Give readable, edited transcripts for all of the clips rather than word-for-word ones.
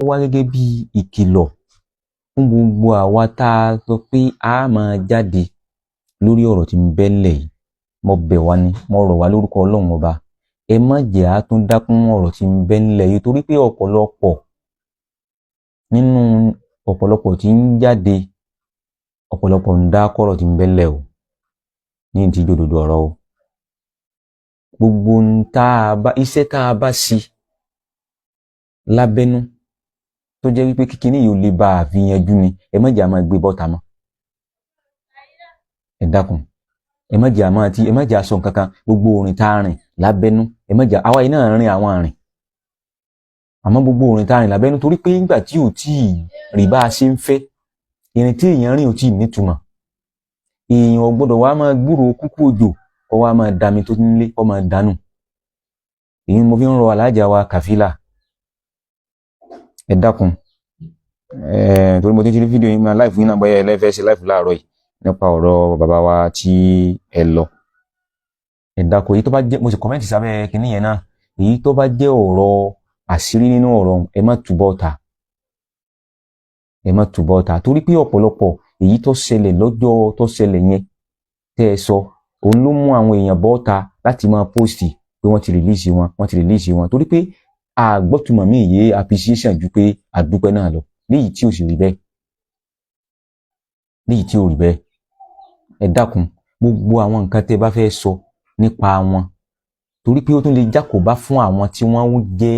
Wá gẹ́gẹ́ bí ìkìlọ̀ fún gbogbo àwa tá a sọ pé a máa jáde lórí ọ̀rọ̀ tí ń bẹ ńlẹ̀ yìí. Mo bẹ̀ wá ni, mo rọ̀ wá lórúkọ Ọlọ́run Ọba, ẹ má jẹ́ á tún dákún ọ̀rọ̀ tí ń bẹ ńlẹ̀ yìí, torí pé ọ̀pọ̀lọpọ̀ nínú ọ̀pọ̀lọpọ̀ tí ń jáde, ọ̀pọ̀lọpọ̀ ń dá kọ́rọ̀ tí ń bẹ ńlẹ̀ o ní ti jòdòdò ọ̀rọ̀ o. Gbogbo ń tá a bá iṣẹ́ tá a bá ṣe lábẹ́nú tó jẹ́ wípé kíkiní yìí ò lè bá a fi yanjú ni, ẹ má jẹ́ á máa gbé bọ́ta mọ́. Ẹ dákun, ẹ má jẹ́ á máa ti, ẹ má jẹ́ á sọ nǹkan kan. Gbogbo orin tá a rìn lábẹ́nú, ẹ má jẹ́ àwa yìí náà rìn àwọn àrìn, àmọ́ gbogbo orin tá a rìn lábẹ́nú, torí pé nígbà tí ò tí ì rí bá a ṣe ń fẹ́, ìrìn tí èèyàn rìn ò tí ì nítumọ̀. Èèyàn ò gbọ́dọ̀ wá máa gbúròó kúkú òjò kó wá máa dami tó nílé kó máa dànù. Èyí mo fi ń rọ alájà wa Kàfílà, ẹ dákun, torí mo ti rí fídíò yín máa live yín náà, bóyá ẹ lẹ́fẹ̀ẹ́ ṣe live láàárọ̀ yìí nípa ọ̀rọ̀ bàbá wa tí ẹ lọ. Ẹ dákun, èyí tó bá jẹ́, mo sì comment sábẹ́ kinní yẹn náà, èyí tó bá jẹ́ ọ̀rọ̀ àṣírí nínú ọ̀rọ̀, ẹ má túbọ̀ ta, ẹ má túbọ̀ ta, torí pé ọ̀pọ̀lọpọ̀ èyí tó ṣẹlẹ̀ lọ́jọ́ tó ṣẹlẹ̀ yẹn tẹ́ ẹ sọ, òun ló mú àwọn èèyàn bọ́ ta láti máa post pé wọ́n ti release wọn, wọ́n ti release wọn, torí pé àgbọ́tùmọ̀ míì yé appreciation ju pé àdúpẹ́ náà lọ, léyìí tí ò sì rí bẹ́ẹ̀, léyìí tí ò rí bẹ́ẹ̀. Ẹ dákun, gbogbo àwọn nǹkan tẹ́ ẹ bá fẹ́ sọ nípa wọn, torí pé ó tún lè jákòbá fún àwọn tí wọ́n jẹ́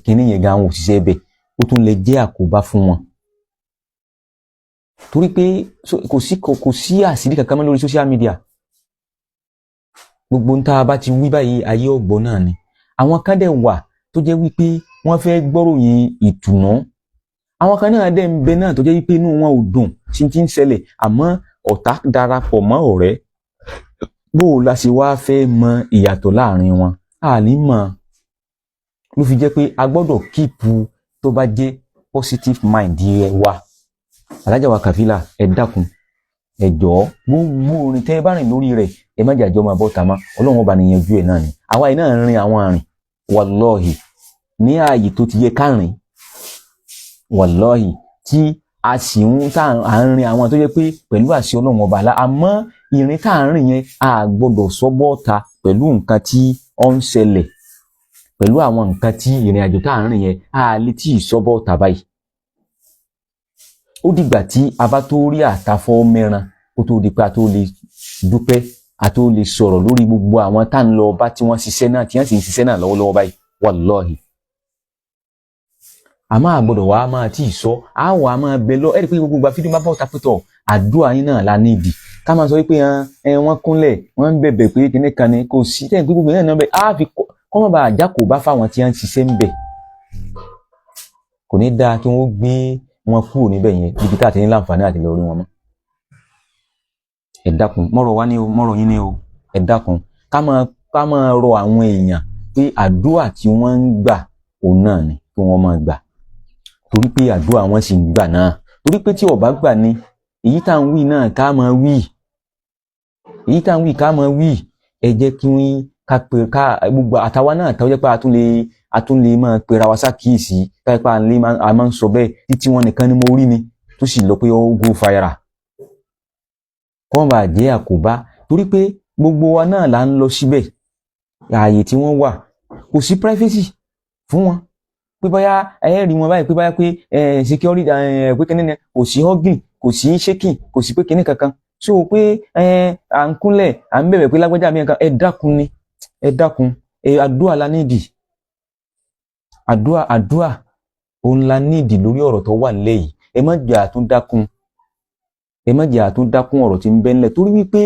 kínní yẹn gan, àwọn òṣìṣẹ́ ibẹ̀, ó tún lè jẹ́ àkóbá fún wọn, torí pé kò sí àṣírí kankan mọ́ lórí social media. Gbogbo ń tá a bá ti wí báyìí, ayé ọ̀gbọ́n náà ni. Àwọn kan dẹ̀ wà tó jẹ́ wípé wọ́n fẹ́ gbọ́ròyìn ìtùnú, àwọn kan náà dẹ̀ ń bẹ náà tó jẹ́ wípé inú wọn ò dùn sí ti ń ṣẹlẹ̀, àmọ́ ọ̀tá darapọ̀ mọ́ ọ̀rẹ́. Bó o la ṣe wá fẹ́ mọ ìyàtọ̀ láàrin wọn, a ní mọ̀. Ló fi jẹ́ pé a gbọ́dọ̀ keep tó bá jẹ́ positive mind yẹ wa. Alájà wa Kàfílà, ẹ dákun, ẹ jọ̀ọ́, gbogbo orin tẹ́ ẹ bá rìn lórí rẹ̀, ẹ má jàjọ́ máa bọ́ ta mọ́. Ọlọ́run Ọba nìyanjú ẹ̀ náà ni. Àwa yìí náà ń rin àwọn àrìn, wàlọ́ọ̀hì, ní ààyè tó ti yẹ ká rìn, wàlọ́ọ̀hì, tí a sì ń tá à ń rin àwọn tó jẹ́ pé pẹ̀lú àṣẹ Ọlọ́run Ọba àlá, àmọ́ ìrìn tá à ń rìn yẹn, a gbọ́dọ̀ sọ bọ́ta pẹ̀lú nǹkan tí ó ń ṣẹlẹ̀, pẹ̀lú àwọn nǹkan tí ìrìn àjò tá à ń rìn yẹn, a lè tí ì sọ bọ́ta báyìí. Ó dìgbà tí a bá tó rí àtàfọ́ mẹ́ran kó tó di pé a tó lè dúpẹ́, a tó lè sọ̀rọ̀ lórí gbogbo àwọn tá à ń lọ bá tí wọ́n ṣiṣẹ́ náà, tí wọ́n sì ń ṣiṣẹ́ náà lọ́wọ́lọ́wọ́ báyìí, wàlọ́ọ̀hì. Àmọ́ àgbọ́dọ̀ wa máa tí ì sọ, á wà á máa bẹ lọ. Ẹ̀rí pé gbogbo ìgbà fídíò bá bọ̀ tapẹ́tọ̀, àdúrà yín náà la nídìí ká máa sọ wípé ẹ wọ́n kúnlẹ̀, wọ́n ń bẹ̀bẹ̀ pé kíní kan ni kò sí tẹ́yìn pé gbogbo yẹn náà bẹ̀ á fi kọ́ mọ́ bá àjákò bá fáwọn tí wọ́n ń ṣiṣẹ́ ń bẹ̀. Kò ní dáa kí wọ́n gbé wọn kúrò níbẹ̀ yẹn níbi tá a ti ní láǹfààní àti lọ rí wọn mọ́. Ẹ dákun, mọ́rọ̀ wá ní o, mọ́rọ̀ yín ní o. Ẹ dákun, ká máa rọ àwọn èèyàn pé àdúrà tí wọ́n ń gbà, òun náà ni kí wọ́n máa gbà, torí pé àdúrà wọn sì ń gbà náà, torí pé tí ó bá gbà ni èyí tá à ń wí náà, ká máa wí èyí tá à ń wí, ká máa wí. Ẹ jẹ́ kí wọ́n ká pé ká gbogbo àtàwa náà tó jẹ́ pé a tún lè máa pera wa sákìyèsí, táyé pé a máa ń sọ bẹ́ẹ̀ títí wọn nìkan ni mo rí ni tó sì lọ pé ó go viral, kọ́ bá jẹ́ àkóbá, torí pé gbogbo wa náà là ń lọ síbẹ̀. Ààyè tí wọ́n wà, kò sí privacy fún wọn pé bóyá ẹ rí wọn báyìí, pé bóyá pé security, pé kíní ni, kò sí hugging, kò sí shaking, kò sí pé kíní kankan, so pé à ń kúnlẹ̀, à ń bẹ̀bẹ̀ pé lágbájá mi nǹkan. Ẹ dákun ni, ẹ dákun, ẹ àdúrà la nídìí, àdúrà, àdúrà òun la nídìí lórí ọ̀rọ̀ tó wà nílẹ̀ yìí. Ẹ má jẹ́ àtúndákun, ẹ má jẹ́ àtúndákun ọ̀rọ̀ tí ń bẹ ńlẹ̀, torí wípé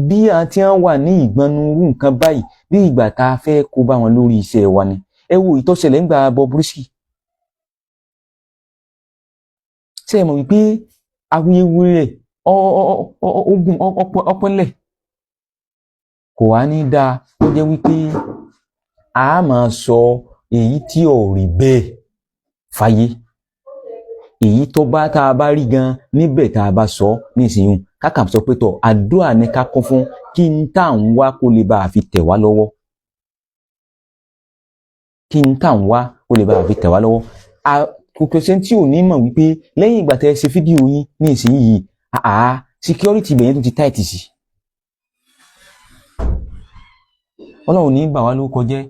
bí a ti ń wà ní ìgbọnú irú nǹkan báyìí, bí ìgbà tá a fẹ́ kó bá wọn lórí iṣẹ́ wa ni. Ẹ wo ìtọ́sẹ̀lẹ̀ ń gba Bobrisky. Ṣé ẹ mọ̀ wípé awuyewuye rẹ̀ ogun ọpẹ́lẹ̀ kò wá ní dáa ó jẹ́ wípé a máa sọ èyí tí ò rí bẹ́ẹ̀ fáyé, èyí tó bá tá a bá rí gan níbẹ̀ tá a bá sọ nísìnyí, kákà sọ pé tọ̀, àdúrà ní ká kún fún kí n tá à ń wá kó lè bá a fi tẹ̀ wá lọ́wọ́, kí n tá à ń wá kó Kó lè bá a fi tẹ̀ wá lọ́wọ́. Kò sẹ́ni tí ò ní mọ̀ wípé lẹ́yìn ìgbà tẹ́ ẹ ṣe fídíò yín ní ìsinyìí, àá security ibẹ̀ yẹn tún ti tight sí. Ọlọ́run ní bà wá lórúkọ jẹ́.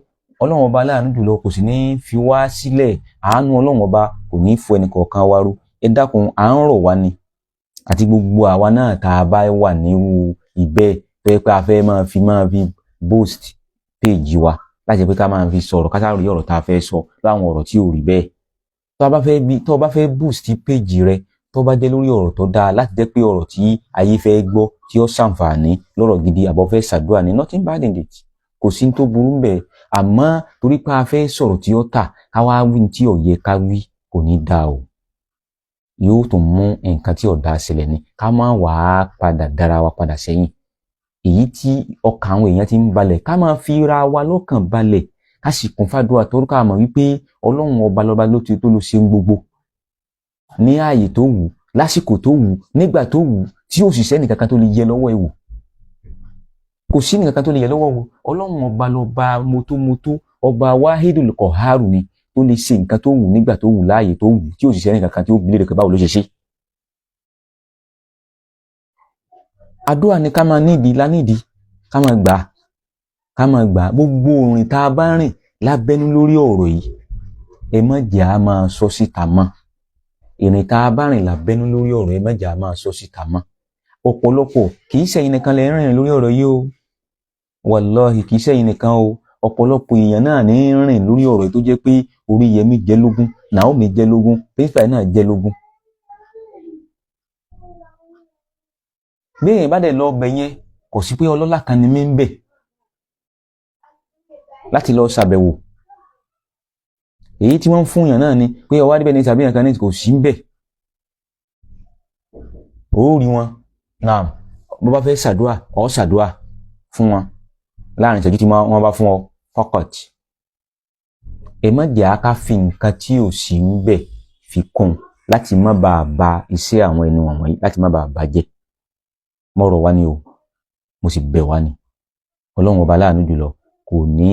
Ọlọ́run ọba aláàánú jùlọ kò sì ní fi wá sílẹ̀. Àánú Ọlọ́run ọba kò ní fo ẹnì kọ̀ọ̀kan wa rú. Ẹ dákun, à ń rọ̀ wá ni àti gbogbo àwa náà tá a bá wà nírú ìbẹ́ tó yẹ pé a fẹ́ máa fi boost page wa láti pé ká máa fi sọ̀rọ̀, ká sáà rí ọ̀rọ̀ tá a fẹ́ sọ láwọn ọ̀rọ̀ tí ò rí bẹ́ẹ̀. Tó bá fẹ́ boost page rẹ, tó bá jẹ́ lórí ọ̀rọ̀ tó dáa, láti jẹ́ pé ọ̀rọ̀ tí ayé fẹ́ gbọ́, tí ó ṣàǹfààní, lọ́rọ̀ gidi, àbọ̀ fẹ́ ṣàdúrà ní, nothing bad in it, kò sí tó burú bẹ́ẹ̀. Àmọ́ torí pé a fẹ́ sọ̀rọ̀ tí ó tà, ká wá wí tí ò yẹ ká wí, kò ní dáa o. Yóò tún mú nǹkan tí ò dáa ṣẹlẹ̀ ni, ká má wàá padà dára wa padà sẹ́yìn. Èyí tí ọkàn àwọn èèyàn ti ń balẹ̀, ká máa fi ra wa lọ́kàn balẹ̀, ká sì kún fàdúrà, torí ká mọ̀ wípé Ọlọ́run ọba lọ́ba ló ti tó ló ṣe ń gbogbo ní ààyè tó wù, lásìkò tó wù, nígbà tó wù, tí ò sì sẹ́nì kankan tó lè yẹ lọ́wọ́ ẹ̀ wò. Kò sí nìkankan tó lè yẹ lọ́wọ́ wò. Ọlọ́run ọba lọ́ba mótómótó, ọba wáhídùl kọ̀hárù ni, tó lè ṣe nǹkan tó wù nígbà tó wù, láàyè tó wù, tí ò sì sẹ́nì kankan tí ó bilé rẹ̀ pé báwo ló ṣe ṣe. Àdúrà ni ká máa nídìí lánídìí, ká máa gbà, ká máa gbà. Gbogbo òrìn tá a bá rìn lábẹ́nú lórí ọ̀rọ̀ yìí, ẹ má jẹ́ á máa sọ síta mọ́. Ìrìn tá a bá rìn lábẹ́nú lórí ọ̀rọ̀, ẹ má jẹ́ á máa sọ síta mọ́. Ọ̀pọ̀lọpọ̀, kì í ṣẹ̀yin nìkan lẹ ń rìn lórí ọ̀rọ̀ yìí o. Wàláhì, kì í ṣẹ̀yin nìkan o. Ọ̀pọ̀lọpọ̀ èèyàn náà ní rìn lórí ọ̀rọ̀ yìí tó jẹ́ pé Oríyẹmí jẹ́ lógún, Naomi jẹ́ lógún, Principal náà jẹ́ lógún. Bí èèyàn bá dẹ̀ lọ ọbẹ̀ yẹn, kò sí pé ọlọ́lá kan ni mí ń bẹ̀ láti lọ ṣàbẹ̀wò. Èyí tí wọ́n ń fún yàn náà ni pé ọwọ́ adébẹ̀ ní tàbí yàn kan ní kò sí ń bẹ̀. Ó rí wọn náà, bó bá fẹ́ ṣàdúà, ó ṣàdúà fún wọn láàrin ìṣẹ́jú tí wọ́n bá fún ọ fọ́kọ̀t. Ẹ má jẹ́ ká fi nǹkan tí ò sí ń bẹ̀ fi kún láti má bàa ba iṣẹ́ àwọn ẹni wọ̀nyí, láti má bàa bàjẹ́. Mo rọ̀ wá ní o, mo sì bẹ̀ wá ní. Ọlọ́run ọba láàánú jùlọ kò ní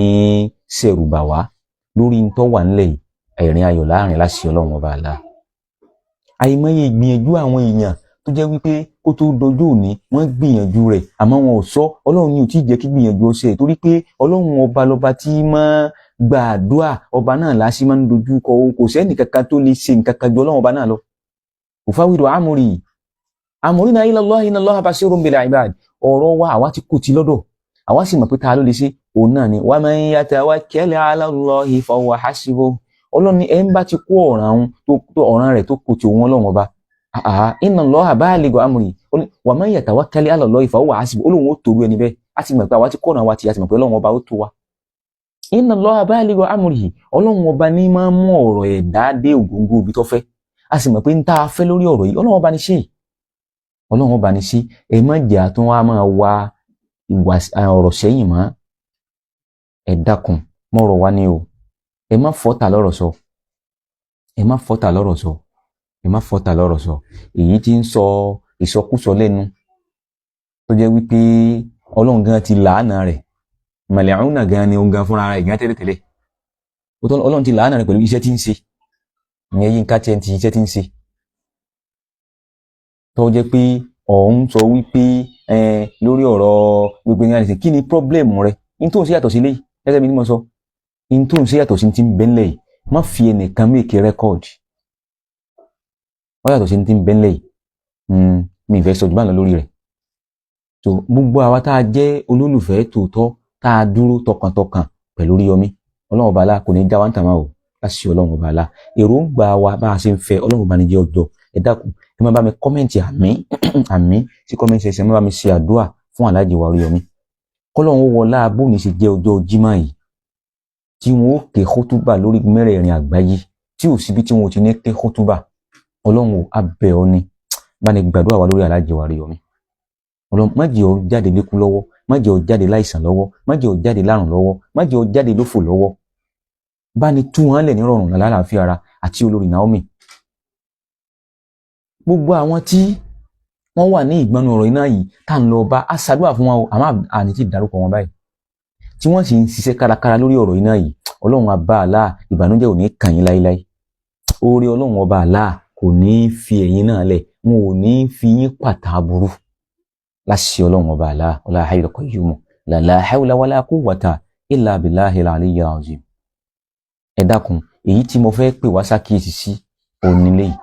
ṣẹ̀rù bà wá lórí ntọ́ wà nílẹ̀ yìí. Ẹ̀rín ayọ̀ láàrin láṣẹ Ọlọ́run ọba àlá. Àìmọye ìgbìyànjú àwọn èèyàn tó jẹ́ wípé kó tó dojú òní, wọ́n gbìyànjú rẹ̀, àmọ́ wọn ò sọ. Ọlọ́run ni ò tí ì jẹ́ kí gbìyànjú ó ṣe, torí pé Ọlọ́run ọba lọba tí máa gbàdúà, ọba náà láṣì máa ń dojú kọ. Òun kò sẹ́nì kankan tó lè ṣe nǹkan kan ju Ọlọ́run ọba náà lọ. Ufawidu amri amrina ila Allah, inna Allaha basirun bil ibad. Ọ̀rọ̀ wa, àwa ti kú ti lọ́dọ̀, àwa sì mọ̀ pé ta ló lè ṣe, òun náà ni wa man yatawakkal ala Allahi fahuwa hasbuh. Ọlọ́run ní ẹ̀ ń bá ti kó ọ̀ràn tó ọ̀ràn rẹ̀ tó kù ti òun Ọlọ́run ọba. Inna Allaha balighu amri wa man yatawakkal ala Allahi fahuwa hasbuh. Olóhùn ó torú ẹni bẹ́ẹ̀. A ti mọ̀ pé àwa ti kó ọ̀ràn wa ti, a ti mọ̀ pé Ọlọ́run ọba ó tó wa. Inna Allaha balighu amrihi, Ọlọ́run ọba ní máa ń mú ọ̀rọ̀ ẹ̀dá dé ògóńgó ibi tó fẹ́. A sì mọ̀ pé ń tá a fẹ́ lórí ọ̀rọ̀ yìí, Ọlọ́run ọba ní ṣe, Ọlọ́run ọba ní ṣe. Ẹ má jẹ́ àtún wa máa wá ìwà ọ̀rọ̀ sẹ́yìn mọ́. Ẹ dákun, mọ̀rọ̀ wá ní o. Ẹ má fọ́tà lọ́rọ̀ sọ, ẹ má fọ́tà lọ́rọ̀ sọ, ẹ má fọ́tà lọ́rọ̀ sọ. Èyí tí ń sọ ìsọkúsọ lẹ́nu tó jẹ́ wípé Ọlọ́run gan ti làánà rẹ̀, màlẹ́hùnà gan ni òun gan fúnra rẹ̀ gan tẹ́lẹ̀tẹ́lẹ̀. Ọlọ́run ti làánà rẹ̀ pẹ̀lú iṣẹ́ tí ń ṣe ìyẹn. Yínká tiẹ̀ ti iṣẹ́ tí ń ṣe tó jẹ́ pé òun sọ wípé lórí ọ̀rọ̀ gbogbo ní àdìsí, kí ni problem rẹ? Ní tó ń ṣe yàtọ̀ sí léyìí, gẹ́gẹ́ bí mo sọ, ní tó ń ṣe yàtọ̀ sí ti ń bẹ ńlẹ̀ yìí. Má fi ẹnìkan make record, ó yàtọ̀ sí ti ń bẹ ńlẹ̀ yìí. Mi ì fẹ́ sọ jù bá lọ lórí rẹ̀. So gbogbo àwa tá a jẹ́ olólùfẹ́ tòótọ́, tá a dúró tọkàntọkàn pẹ̀lú Oríyọmí, Ọlọ́run ọba alá kò ní já wa ń tàmá o. Láṣẹ Ọlọ́run ọba alá, èròǹgbà wa bá a ṣe ń fẹ́, Ọlọ́run ọba ní jẹ́ ọjọ́. Ẹ dákun, ẹ má bá mi comment àmín àmín sí comment section. Ẹ má bá mi ṣe àdúrà fún Alhaji wa Oríyọmí, kọ́lọ́run wọlá bóun ṣe jẹ́ ọjọ́ Jímọ̀ yìí tí wọn ó ké kótóbà lórí mẹ́rẹ̀ẹ̀rin àgbáyé, tí ò síbi tí wọn ò ti ní ké kótóbà. Ọlọ́run ò abẹ́ ọ ni, bá ní gbàdúrà wa lórí Alhaji wa Oríyọmí. Ọlọ́run, má jẹ́ ó jáde lékú lọ́wọ́, má jẹ́ ó jáde láìsàn lọ́wọ́, má jẹ́ ó jáde lárùn lọ́wọ́, má jẹ́ ó jáde lófò lọ́wọ́. Bá ní tú wọn lẹ̀ nírọ̀rùn lálàáfíà ara àti olórí Naomi. Gbogbo àwọn tí wọ́n wà ní ìgbọnnu ọ̀rọ̀ iná yìí tá ń lọ bá a ṣàdúrà fún wọn o, àmọ́ àní tí dárúkọ wọn báyìí, tí wọ́n sì ń ṣiṣẹ́ kárakára lórí ọ̀rọ̀ iná yìí. Ọlọ́run ọba àlá, ìbànújẹ́ ò ní kàn yín láíláí. Oore Ọlọ́run ọba àlá kò ní fi ẹ̀yin náà lẹ̀, wọn ò ní fi yín pàtà burú láṣẹ Ọlọ́run ọba àlá. Ọlá hayyul qayyum, la hawla wala quwwata illa billahil aliyyil azim. Ẹ dákun, èyí tí mo fẹ́ pè wá sákìyèsí sí onílé yìí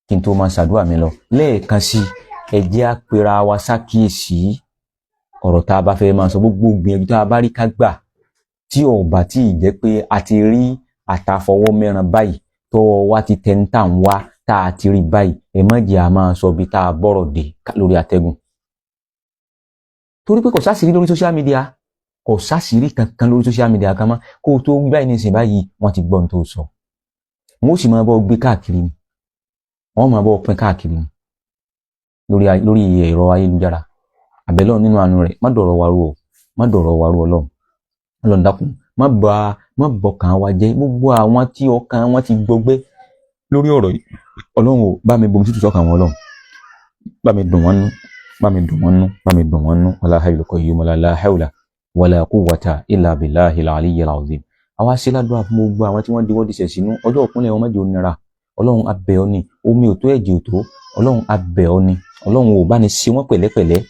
kí n tó máa ṣàdúrà mi lọ lẹ́ẹ̀kan sí, ẹ jẹ́ á pera wa sákìyèsí. Ọ̀rọ̀ tá a bá fẹ́ máa sọ, gbogbo gbìyànjú tá a bá rí ká gbà, tí ò bá tí ì jẹ́ pé a ti rí àtàfọwọ́ mẹ́ran báyìí, tọwọ́ wa ti tẹ́ ń tà ń wá tá a ti rí báyìí, ẹ má jẹ́ a máa sọ bí tá a bọ̀rọ̀ dé lórí atẹ́gùn, torí pé kò sáṣìírí lórí social media, kò sáṣìírí kankan lórí social media kan mọ́. Kó o tó wí báyìí nísìnyí báyìí, wọ́n ti gbọ́ ohun tó sọ, wọ́n ó sì máa bọ́ gbé káàkiri ni, wọ́n máa bọ́ pín káàkiri ni lórí ẹ̀rọ ayélujára. Àbẹ̀lọ́ nínú àánú rẹ̀, má dọ̀rọ̀ wa rú o, má dọ̀rọ̀ wa rú. Ọlọ́run, Ọlọ́run dákun, má bà má bọkàn wa jẹ́. Gbogbo àwọn tí ọkàn wọn ti gbọgbẹ́ lórí ọ̀rọ̀ yìí, Ọlọ́run ò bá mi bomi tútù sọ́kàn wọn. Ọlọ́run, bá mi dùn wọ́n nú, bá mi dùn wọ́n nú, bá mi dùn wọ́n nú. Wala hayyul qayyum, la hawla wala quwwata illa billahil aliyyil azim. Àwa ṣe ládùúgbà fún gbogbo àwọn tí wọ́n diwọ́ disẹ̀ sínú ọjọ́ òkúnlẹ̀ wọn, mẹ́jọ nira. Ọlọ́run, abẹ́ ọ ni. Omi ò tó, ẹ̀jẹ̀ ò tó. Ọlọ́run, abẹ́ ọ ni. Ọlọ́run ò bá ní ṣe wọ́n pẹ̀lẹ́pẹ̀lẹ́,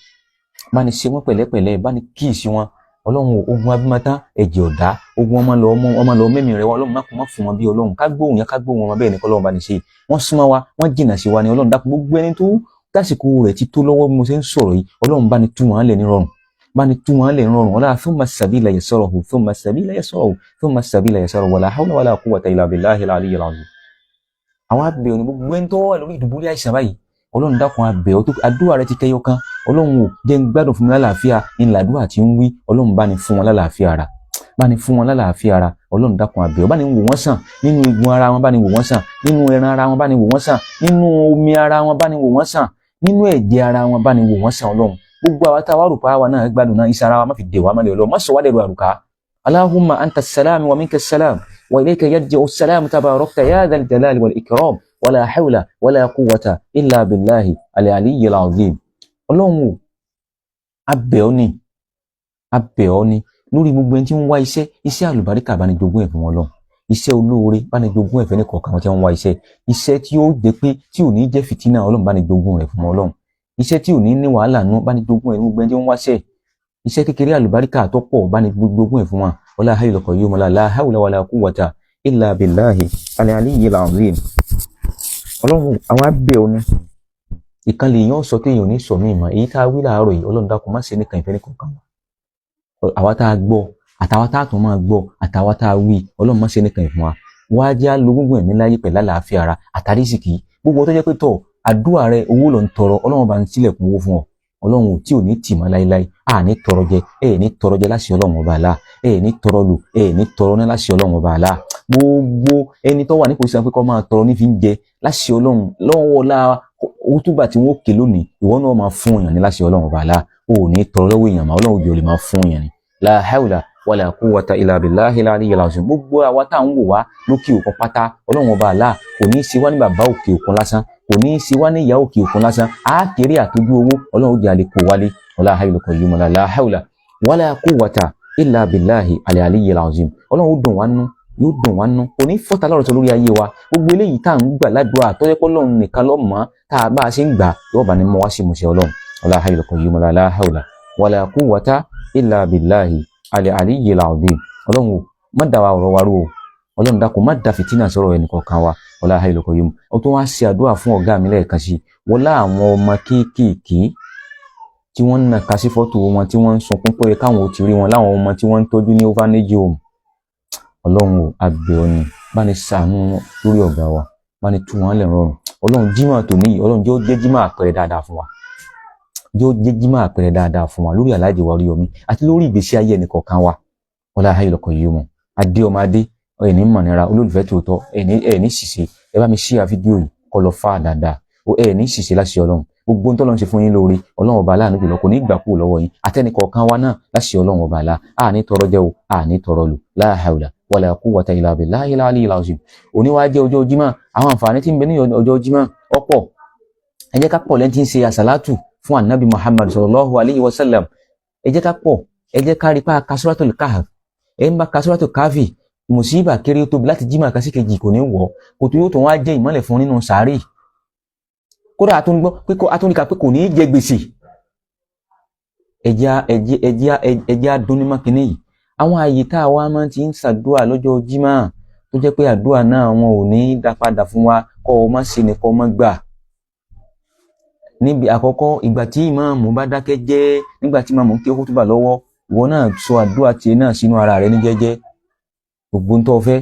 bá ní ṣe wọ́n pẹ̀lẹ́pẹ̀lẹ́, bá ní kíìsì wọn. Ọlọ́run, ogun abímọ́tá ẹ̀jẹ̀ ọ̀dá, ogun ọmọ lọ ọmọ lọ mẹ́mí rẹ wá. Ọlọ́run, má kó má fún wọn bí. Ọlọ́run, ká gbóhùn yẹn, ká gbóhùn wọn bẹ́ẹ̀ ni. Kọ́lọ́run bá ní ṣe wọ́n súnmọ́ wa, wọ́n jìnnà sí wa ni. Ọlọ́run dákun, gbogbo ẹni tó tásìkò rẹ̀ ti tó lọ́wọ́ bí mo ṣe ń sọ̀rọ̀ yìí, Ọlọ́run, bá ní tú wọn lẹ̀ ní rọrùn, bá ní tú wọn lẹ̀ ní rọrùn. Ọlá thumma sabila yassarahu, thumma sabila yassarahu, thumma sabila yassarahu, wala hawla wala quwwata illa billahil aliyyil azim. Àwọn abẹ́ òní, gbogbo ẹni tó wà lórí ìdùbúlẹ̀ àìsàn báyìí, Ọlọ́run dákun, abẹ́ ọ tó àdúrà rẹ ti kẹyọ kan. Ọlọ́run ò jẹ́ ń gbádùn, fún mi lálàáfíà ní làdúrà tí ń wí. Ọlọ́run, bá ní fún wọn lálàáfíà ara, bá ní fún wọn lálàáfíà ara. Ọlọ́run dákun, abẹ́ ọ, bá ní wò wọ́n sàn nínú egun ara wọn, bá ní wò wọ́n sàn nínú ẹran ara wọn, bá ní wò wọ́n sàn nínú omi ara wọn, bá ní wò wọ́n sàn nínú ẹ̀jẹ̀ ara wọn, bá ní wò wọ́n sàn. Ọlọ́run, gbogbo àwa tá a wá rò pa àwa náà gbádùn náà, iṣan ara wa má fi dè wá mọ́lẹ̀. Ọlọ́run, má sọ wá dẹ̀rù àrùká. Allahumma anta salam wa minka salam wa ilayka yarji'u salam, tabarakta ya dhal jalali wal ikram, wala hawla wala quwwata illa billahi al-aliyyil azim. Ọlọ́run o, abẹ́ ọ ni, abẹ́ ọ ni. Lórí gbogbo ẹni tí ń wá iṣẹ́, iṣẹ́ àlùbáríkà, bá ní jogún ẹ̀ fún wọn lọ́hùn. Iṣẹ́ olóore, bá ní jogún ẹ̀fẹ́ ní kọ̀ọ̀kan tí wọ́n ń wá iṣẹ́, iṣẹ́ tí ó jẹ́ pé tí ò ní jẹ́ fìtínà, Ọlọ́run, bá ní jogún rẹ̀ fún wọn lọ́hùn. Iṣẹ́ tí ò ní ní wàhálà nú, bá ní jogún ẹ̀. Gbogbo ẹni tí wọ́n wáṣẹ́, iṣẹ́ kékeré àlùbáríkà tó pọ̀, bá ní jogún ẹ̀ fún wọn. Wala hayyul qayyum, la hawla wala quwwata illa billahi al-aliyyil azim. Ọlọ́run, àwọn abẹ́ ọ ni. Ìkan lè yàn sọ téèyàn ò ní sọ míì mọ́. Èyí tá a wí láàárọ̀ yìí, Ọlọ́run dákun, má ṣe nìkan ìfẹ́ nìkan wa. Àwa tá a gbọ́, àtàwa tá a tún máa gbọ́, àtàwa tá a wí, Ọlọ́run, má ṣe nìkan ìfún wa. Wá jẹ́ alógúngún ẹ̀mí láyé pẹ̀lú àlàáfíà ara àtàrísìkì. Gbogbo tó jẹ́ pé tọ̀ àdúrà rẹ, owó ló ń tọrọ, Ọlọ́run bá ń sílẹ̀kùn owó fún ọ. Ọlọ́run ò tí ò ní tì mọ́ láéláé. A ní tọrọ jẹ, ẹ ní tọrọ jẹ láṣẹ Ọlọ́run ọba àlá. Ẹ ní tọrọ lò, ẹ ní tọrọ ní láṣẹ Ọlọ́run ọba àlá. Gbogbo ẹni tó wà nípò ìsàn pé kó máa tọrọ ní fi ń jẹ, láṣẹ Ọlọ́run, lọ́wọ́ la òtúbà tí wọ́n ké lónìí, ìwọ náà máa fún èèyàn ní láṣẹ Ọlọ́run ọba àlá. O ò ní tọrọ lọ́wọ́ èèyàn mà, Ọlọ́run òjò lè máa fún èèyàn ní. La hawla wala quwwata illa billahi al-aliyyil azim. Gbogbo àwa tá à ń wò wá lókè òkun pátá, Ọlọ́run ọba àlá kò ní í ṣe wá ní bàbá òkè òkun lásán, kò ní í ṣe wá ní ìyá òkè òkun lásán. Á kéré àtọ́jú owó, Ọlọ́run ó jẹ́ àlè kó wálé. Wala hayyul qayyum, la hawla wala quwwata illa billahi al-aliyyil azim. Ọlọ́run ó dùn wá nú, yóò dùn wá nú, kò ní fọ́ta lọ́rọ̀ tó lórí ayé wa. Gbogbo eléyìí tá à ń gbà ládùúgbà tó yẹ kó Ọlọ́run nìkan ló mọ̀, tá a bá a ṣe ń gbà, yóò bá ní mọ́ wá sí ìmúṣẹ. Ọlọ́run, wala hayyul qayyum, la hawla wala quwwata illa billahi al-aliyyil azim. Ọlọ́run o, má dà wa ọ̀rọ̀ wa rú o. Ọlọ́run dákun, má da fìtínà sọ̀rọ̀ ẹnì kọ̀ọ̀kan wa. Wala hayyul qayyum. Ó tún wá ṣe àdúrà fún ọ̀gá mi lẹ́ẹ̀kan sí wọlá àwọn ọmọ kéékèèké tí wọ́n ń nàka sí fọ́tò wọn, tí wọ́n ń sunkún pé káwọn ò ti rí wọn, láwọn ọmọ tí wọ́n ń tọ́jú ní orphanage home. Ọlọ́run o, abẹ́ ọ ni, bá ní ṣàánú lórí ọ̀gá wa, bá ní tú wọn lẹ̀ rọrùn. Ọlọ́run, jímọ̀ tòní yìí, Ọlọ́run, jẹ́ ó jẹ́ jímọ̀ àpẹẹrẹ dáadáa fún wa, jẹ́ ó jẹ́ jímọ̀ àpẹẹrẹ dáadáa fún wa lórí Aláàjì wa Oríyọmí àti lórí ìgbésí ayé ẹnì kọ̀ọ̀kan wa. Wala hayyul qayyum. Adé ọmọ adé, ẹni mọ̀nira olólùfẹ́ tòótọ́, ẹni ṣìṣe. Ẹ bá mi share fídíò yìí kó lọ fà dáadáa. Ẹni ṣìṣe láṣẹ Ọlọ́run. Gbogbo ń tọ́lọ́run ṣe fún yín lóore, Ọlọ́run ọba aláàánú jùlọ kò ní gbà kúrò lọ́wọ́ yín àtẹnì kọ̀ọ̀kan wa náà láṣẹ Ọlọ́run ọba àlá. A ní tọrọ jẹ́ o, a ní tọrọ lò. La hawla wala quwwata illa billahil aliyyil azim. Òní wá jẹ́ ọjọ́ Jímọ̀. Àwọn àǹfààní tí ń bẹ ní ọjọ́ Jímọ̀ ọ̀pọ̀. Ẹ jẹ́ ká pọ̀ lẹ́ni tí ń ṣe àsàlátù fún Ànábì Muhammad sallallahu alayhi wa sallam. Ẹ jẹ́ ká pọ̀, ẹ jẹ́ ká rí pa ka Suratul Kahf. Ẹ ń bá ka Suratul Kahfi, mùsíbà kéré ó tóbi, láti jímọ̀ kan sí kejì kò ní wọ̀ kòtò, yóò tó wá jẹ́ ìmọ́lẹ̀ fún nínú sàárè. Kódà àtúngbọ́ pé àtúndìkà pé kò ní í jẹ gbèsè. Ẹjẹ́ ẹjẹ́ ẹjẹ́ ẹjẹ́ adúnímọ̀ kínní yìí. Àwọn àyè tá a wá máa ti ń ṣàdúà lọ́jọ́ jímọ̀, tó jẹ́ pé àdúà náà wọn ò ní í dá padà fún wa, kọ́ ọ má ṣe ni kọ́ ọ má gbà. Níbi àkọ́kọ́, ìgbà tí ìmáàmù bá dákẹ́ jẹ́, nígbà tí ìmáàmù ń ké kútúbà lọ́wọ́, ìwọ náà sọ àdúrà tiẹ̀ náà sínú ara rẹ ní jẹ́jẹ́. Gbogbo ń tó fẹ́,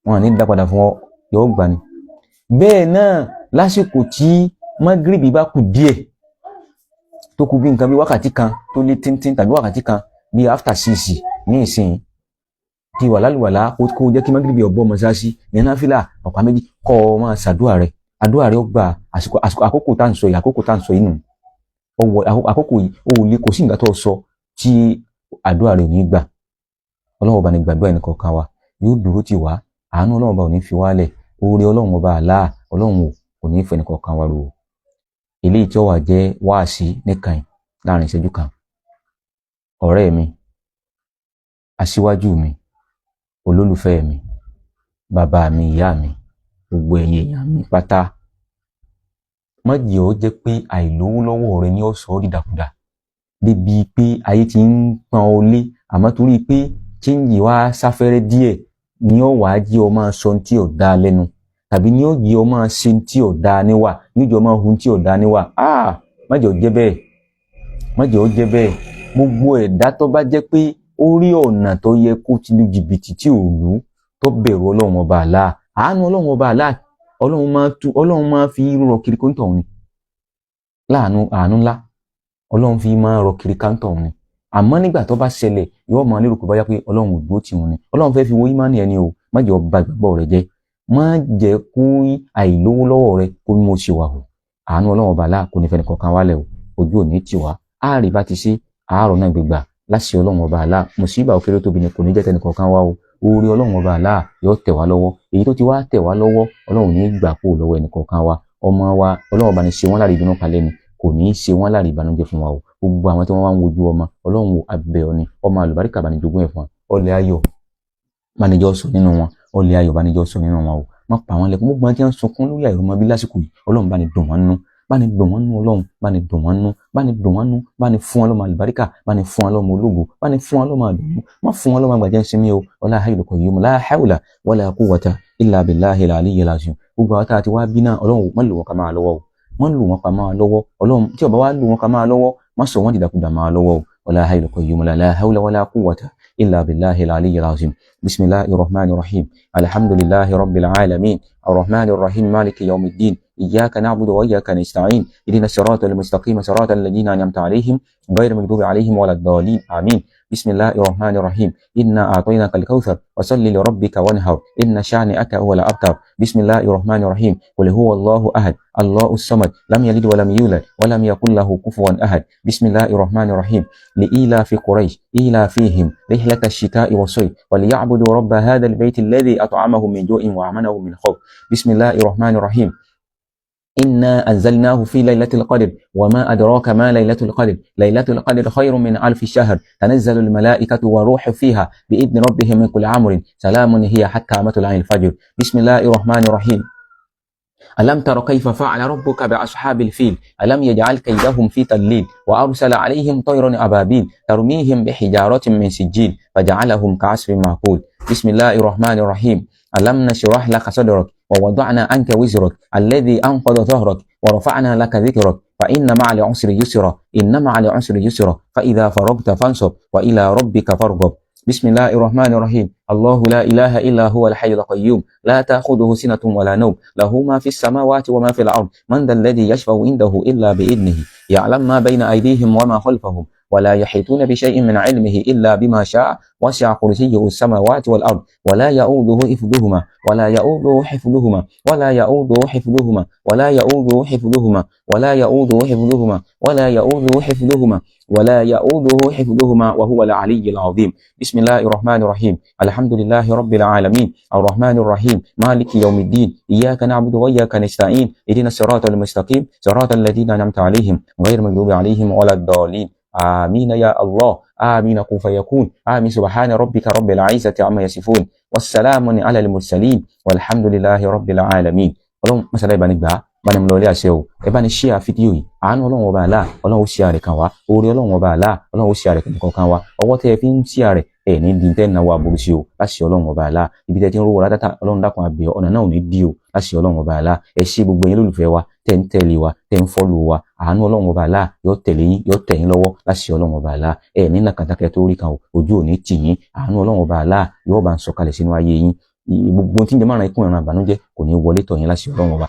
wọn à ní dá padà fún ọ, yóò gbà ni. Bẹ́ẹ̀ náà lásìkò tí magribi bá kù díẹ̀, tó kù bí nǹkan bí wákàtí kan tó lé tíntín tàbí wákàtí kan, bí after 6 ní ìsìn, tí wà lálùwàlá, kó jẹ́ kí magribi ọ̀bọ mọ́sáàsì yẹn, náfìlà ọ̀pá méjì, kọ́ ọ máa ṣàdúrà rẹ, àdúrà rẹ ó gbà. Àsìkò àkókò tá à ń sọ yìí, àkókò tá à ń sọ yìí nù ọwọ́ àkókò yìí, ó lè kò sí nǹkan tó sọ tí àdúrà rẹ ò ní gbà. Ọlọ́run ọba ní gbàdúrà ẹnì kọ̀ọ̀kan wa, yóò dúró tì wá. Àánú Ọlọ́run ọba ò ní fi wálẹ̀. Oore Ọlọ́run ọba àlá, Ọlọ́run ò ní fẹ́ ẹnì kọ̀ọ̀kan wa rò. Eléyìí tí ó wà jẹ́ wáàsí nìkan láàrin ìṣẹ́jú kan. Ọ̀rẹ́ mi, aṣíwájú mi, olólùfẹ́ mi, bàbá mi, ìyá mi, gbogbo ẹ̀yin èèyàn mi pátá, má jẹ́ ó jẹ́ pé àìlówó lọ́wọ́ rẹ ni ó sọ ọ́ dìdàkudà débi pé ayé ti ń pọ́n ọ lé, àmọ́ torí pé change wá sáfẹ́rẹ́ díẹ̀ ni ó wàá jẹ́ ọ máa sọ tí ò dáa lẹ́nu, tàbí ni ó jẹ́ ọ máa ṣe tí ò dáa níwà, ní ó jẹ́ ọ máa hun tí ò dáa níwà. Ah, má jẹ́ ó jẹ́ bẹ́ẹ̀, má jẹ́ ó jẹ́ bẹ́ẹ̀. Gbogbo ẹ̀dá tó bá jẹ́ pé ó rí ọ̀nà tó yẹ kó ti lu jìbìtì tí ò lù, tó bẹ̀rù Ọlọ́run ọba àlá, àánú Ọlọ́run ọba àlá, Ọlọ́run máa tú, Ọlọ́run máa fi rọ kiri kóńtọ̀ ni. Láàánú, àánú ńlá Ọlọ́run fi máa rọ kiri káńtọ̀ ni. Àmọ́ nígbà tó bá ṣẹlẹ̀, yóò máa lérò pé báyà pé Ọlọ́run ò dúró tì wọ́n ni. Ọlọ́run fẹ́ fi wo ìmánì ẹni o. Má jẹ́ ó ba ìgbàgbọ́ rẹ jẹ́, má jẹ́ kó àìlówó lọ́wọ́ rẹ kó mú ṣe wà hù. Àánú Ọlọ́run ọba àlá kò ní fẹ́ nìkan wálẹ̀ o. Ojú ò ní tì wá, àárẹ̀ bá ti ṣe àárọ̀ náà gbégbà láṣẹ Ọlọ́run ọba àlá. Mùsíbà òkèrè tóbi ni kò ní jẹ́ tẹnìkọ̀ọ̀kan wá o. Oore Ọlọ́run ọba àlá yóò tẹ̀ wá lọ́wọ́. Èyí tó ti wá tẹ̀ wá lọ́wọ́, Ọlọ́run ní gbà kó lọ́wọ́ ẹnìkọ̀ọ̀kan wa. Ọmọ wa, Ọlọ́run ọba ní ṣe wọ́n láre ìdùnnú kalẹ̀ ni, kò ní í ṣe wọ́n láre ìbànújẹ́ fún wa o. Gbogbo àwọn tí wọ́n wá ń wojú ọmọ, Ọlọ́run abẹ́ ọ ni, ọmọ àlùbáríkà bá ní jogún ẹ̀ fún wa. Ọlẹ̀ ayọ̀ bá ní jọ sọ nínú wọn, ọlẹ̀ ayọ̀ bá ní jọ sọ nínú wọn o. Má pa wọn lẹ́kún. Gbogbo àwọn tí wọ́n sunkún lórí àìrọ́mọ bí lásìkò yìí, Ọlọ́run bá ní dùn wọ́n nú, bá ní dùn wọ́n nú. Ọlọ́run bá ní dùn wọ́n nú, bá ní dùn wọ́n nú, bá ní fún wọn lọ́mọ àlùbáríkà, bá ní fún wọn lọ́mọ ológo, bá ní fún wọn lọ́mọ àdùnnú, má fún wọn lọ́mọ àgbàjẹ́ ńsinmi o. Ọlá hayyul qayyum, la hawla wala quwwata illa billahi al-aliyyil azim. Gbogbo àwọn tá a ti wá bí náà, Ọlọ́run má lò wọ́n ká máa lọ́wọ́ o, má lò wọ́n ká máa lọ́wọ́. Ọlọ́run, tí ó bá wá lò wọ́n ká máa lọ́wọ́, má sọ wọ́n dìdàkudà máa lọ́wọ́ o. Ọlá hayyul qayyum, la hawla wala quwwata illa billahi al-aliyyil azim. Bismillahir rahmanir rahim. Alhamdulillahi rabbil alamin, arrahmanir rahim, maliki yawmiddin. إياك نعبد وإياك نستعين، اهدنا الصراط المستقيم، صراط الذين أنعمت عليهم غير المغضوب عليهم ولا الضالين، آمين. بسم الله الرحمن الرحيم. إنا أعطيناك الكوثر، فصل لربك وانحر، إن شانئك هو الأبتر. بسم الله الرحمن الرحيم. قل هو الله أحد، الله الصمد، لم يلد ولم يولد ولم يكن له كفوا أحد. بسم الله الرحمن الرحيم. لإيلاف قريش، إيلافهم رحلة الشتاء والصيف، وليعبدوا رب هذا البيت الذي أطعمهم من جوع وآمنهم من خوف. بسم الله الرحمن الرحيم. إنا أنزلناه في ليلة القدر، وما أدراك ما ليلة القدر، ليلة القدر خير من ألف شهر، تنزل الملائكة والروح فيها بإذن ربهم من كل أمر، سلام هي حتى مطلع الفجر. بسم الله الرحمن الرحيم. ألم تر كيف فعل ربك بأصحاب الفيل، ألم يجعل كيدهم في تضليل، وأرسل عليهم طيرا أبابيل ترميهم بحجارة من سجيل، فجعلهم كعصف مأكول. بسم الله الرحمن الرحيم. ألم نشرح لك صدرك، ووضعنا عنك وزرك الذي أنقض ظهرك، ورفعنا لك ذكرك، فإن مع العسر يسرا، إن مع العسر يسرا، فإذا فرغت فانصب وإلى ربك فارغب. بسم الله الرحمن الرحيم. الله لا إله إلا هو الحي القيوم، لا تأخذه سنة ولا نوم، له ما في السماوات وما في الأرض، من ذا الذي يشفع عنده إلا بإذنه، يعلم ما بين أيديهم وما خلفهم، ولا يحيطون بشيء من علمه إلا بما شاء، وسع كرسيه السماوات والأرض، ولا يؤوده حفظهما، ولا يؤوده حفظهما، ولا يؤوده حفظهما، ولا يؤوده حفظهما، ولا يؤوده حفظهما، ولا يؤوده حفظهما، ولا يؤوده حفظهما، وهو العلي العظيم. بسم الله الرحمن الرحيم. الحمد لله رب العالمين، الرحمن الرحيم، مالك يوم الدين، إياك نعبد وإياك نستعين، اهدنا الصراط المستقيم، صراط الذين أنعمت عليهم غير المغضوب عليهم ولا الضالين، آمين يا الله. آمين كن فيكون آمين. سبحان ربك رب العزة عما يصفون والسلام على المرسلين والحمد لله رب العالمين. Ọlọ́run masala ìbáni gbà á bá ní mo lọ ilé àṣẹ o. Ẹ bá ní share fídíò yìí. Àánú Ọlọ́run Ọba àlá, Ọlọ́run ó share rẹ̀ kàn wá. Oore Ọlọ́run Ọba àlá, Ọlọ́run ó share rẹ̀ kàn wá. Ọwọ́ tẹ́ ẹ fi ń share rẹ̀, ẹ ní di tẹ́ náwó aburú sí o, láṣẹ Ọlọ́run Ọba àlá. Ibi tẹ́ ti ń rówó data, Ọlọ́run dákun àbẹ̀, ọ̀nà náà ò ní dí o, láṣẹ Ọlọ́run Ọba àlá. Ẹ ṣé gbogbo ẹ̀yin olólùfẹ́ wa tẹ́ ń tẹ̀lé wa, tẹ́ ń follow wa. Àánú Ọlọ́run Ọba àlá yóò tẹ̀lé yín, yóò tẹ̀ yín lọ́wọ́, láṣẹ Ọlọ́run Ọba àlá. Ẹ ní nàkàtàkẹ́ tó rí kan o, ojú ò ní tì yín. Àánú Ọlọ́run Ọba àlá yóò bá ń sọ̀kalẹ̀ sínú ayé yín. Gbogbo tí ń jẹ márùn ikú ìran àbànújẹ́ kò ní wọlé tọ̀ yín, láṣẹ Ọlọ́run Ọba.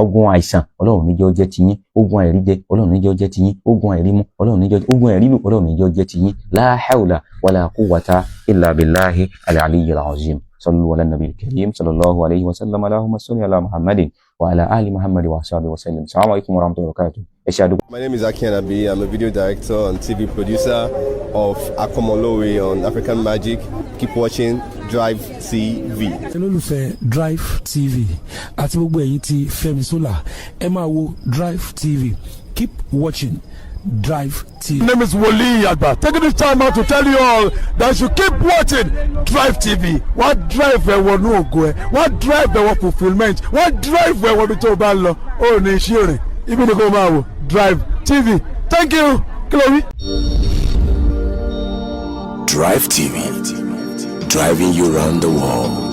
Ogun àìsàn, Ọlọ́run níjọ́ jẹ́ tiyín. Ogun àìríjẹ, Ọlọ́run níjọ́ jẹ́ tiyín. Ogun àìrímú, Ọlọ́run níjọ́, ogun àìrílù, Ọlọ́run níjọ́ jẹ́ tiyín. La hawla wala quwwata illa billahi al-aliyyil azim. Sallu ala nabiyil karim sallallahu alayhi wa sallam. Allahumma salli ala Muhammadin wa ala ali Muhammad wa sahbihi wa sallam. Assalamu alaikum wa rahmatullahi wa barakatuh. Ẹ ṣe àdúgbò. My name is Aki Anabi. I'm a video director and TV producer of Akomolowe on African Magic. Keep watching Drive TV. Olólùfẹ́ Drive TV àti gbogbo ẹ̀yin tí Fẹ́mi Sola, ẹ máa wo Drive TV. Keep watching Drive TV. My name is Wole Agba. Taking this time out to tell you all that you keep watching Drive TV. Wọ́n drive ẹ wọnú ògo ẹ, wọ́n drive ẹ wọ fulfilment, wọ́n drive ẹ wọnú tó o bá ń lọ. Ó ní iṣẹ́ rìn, ibi ni kò máa wò Drive TV. Thank you. Kí ló wí? Drive TV, driving you round the world.